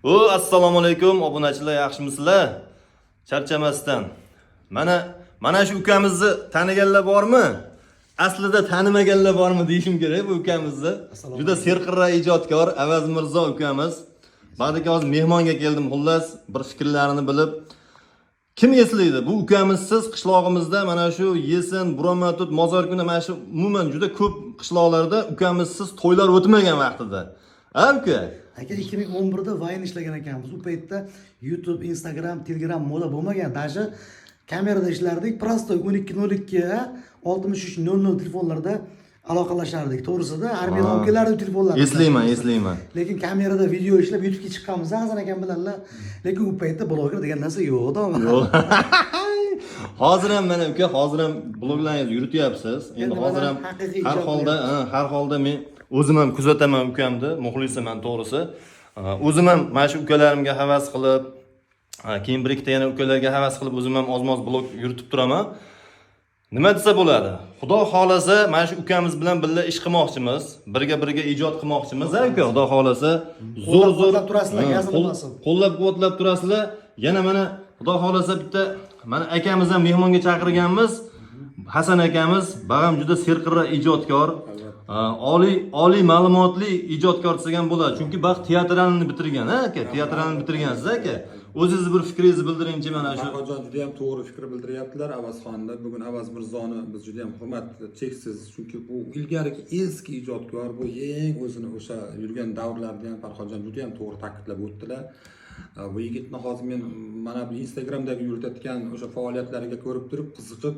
O, assalomu alaykum obunachilar, yaxshimisizlar? Charchamasdan. Mana shu ukamizni taniganlar bormi? Aslida tanimaganlar bormi deyishim kerak bu ukamizni. Juda serqirra ijodkor Avaz Mirzo ukamiz. Ba'diki hozir mehmonga keldim, xullas, bir fikrlarini bilib. Kim eslaydi? Bu ukamizsiz qishlog'imizda mana shu Yesin, Buromatut, Mozorkuna, mana shu umuman juda ko'p qishloqlarda ukamizsiz to'ylar o'tmagan vaqtida. Ha, uka? Aka, 2011da vayn ishlagan ekanmiz. U paytda YouTube, Instagram, Telegram moda bo'lmagan. Даже kamerada ishlardik. Простой 1202, 6300 telefonlarda aloqalashardik. To'g'risida armiyadan olib kelardi telefonlarni. Eslayman, eslayman. Lekin kamerada video ishlab YouTube'ga chiqqanmiz Hasan akam bilanlar. Lekin u paytda bloger degan narsa yo'q edi. Yo'q. Hozir ham mana uka, hozir ham bloglaringizni yurityapsiz. Endi Endi hozir mana ham haqiqiy har ijod holda, ha, har holda men o'zim ham kuzataman ukamni, muxlisiman to'g'risi. O'zim ham mana shu ukalarimga havas qilib, keyin bir ikkita yana ukalarga havas qilib o'zim ham ozmoz blog yuritib turaman. Nima desa bo'ladi? Xudo xolasa mana shu ukamiz bilan birga ish qilmoqchimiz, birga ijod qilmoqchimiz, ha uka, xudo xolasa zo'r zo'r Qo'llab-quvvatlab turasizlar, Ha, gazini bosib. Qo'llab-quvvatlab turasizlar. Yana mana xudo xolasa bitta mana akamiz ham mehmonga chaqirganmiz. Hasan akamiz bag'am juda serqirra ijodkor. Oliy ma'lumotli ijodkor desak ham bo'ladi. Chunki baxt teatralni bitirgan, ha aka, teatralni bitirgansiz aka. O'zingizni bir fikringizni bildiringchi mana shu. Farhodjon juda ham to'g'ri fikr bildiryaptilar Avazxonda. Bugun Avaz Mirzoni biz juda ham hurmat cheksiz, chunki bu ilgarigi eski ijodkor, bu eng o'zini o'sha yurgan davrlarida ham Farhodjon juda ham to'g'ri ta'kidlab o'tdilar. Bu yigitni hozir men mana bu Instagramdagi yuritayotgan o'sha faoliyatlariga ko'rib turib, qiziqib,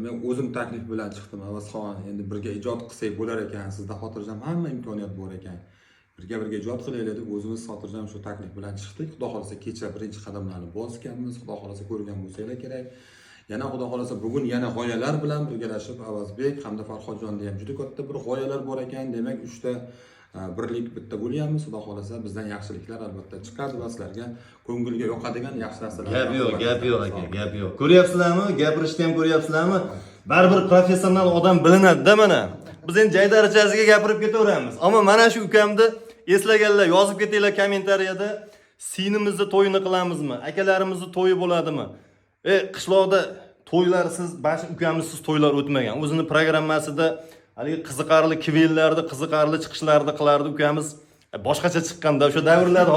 men o'zim taklif bilan chiqdim. Avazxon, endi birga ijod qilsak bo'lar ekan, sizda xotirjam hamma imkoniyat bor ekan. Birga ijod qilaylik deb o'zimiz xotirjam shu taklif bilan chiqdik. Xudo xohlasa kecha birinchi qadamlarni bosganmiz. Xudo xohlasa ko'rgan bo'lsanglar kerak. Yana xudo xohlasa bugun yana g'oyalar bilan birgalashib Avazbek hamda Farhodjonda ham juda katta bir g'oyalar bor ekan. Demak, uchta birlik bitta bo'lyapmiz. Xudo xohlasa bizdan yaxshiliklar albatta chiqadi va sizlarga ko'ngilga yoqadigan yaxshi narsalar. Gap yo'q, gap yo'q aka, gap yo'q. Ko'ryapsizlarmi? Gapirishni ham ko'ryapsizlarmi? Baribir professional odam bilinadi-da mana. Biz endi jaydarichasiga gapirib ketaveramiz. Ammo mana shu ukamni eslaganlar yozib ketinglar kommentariyada. Sinimizni to'yini qilamizmi? Akalarimizni to'yi bo'ladimi? Qishloqda to'ylarsiz, bash ukamizsiz to'ylar o'tmagan. O'zini programmasida haligi qiziqarli kvellarni, qiziqarli chiqishlarni qilardi ukamiz. Boshqacha chiqqanda o'sha davrlarda.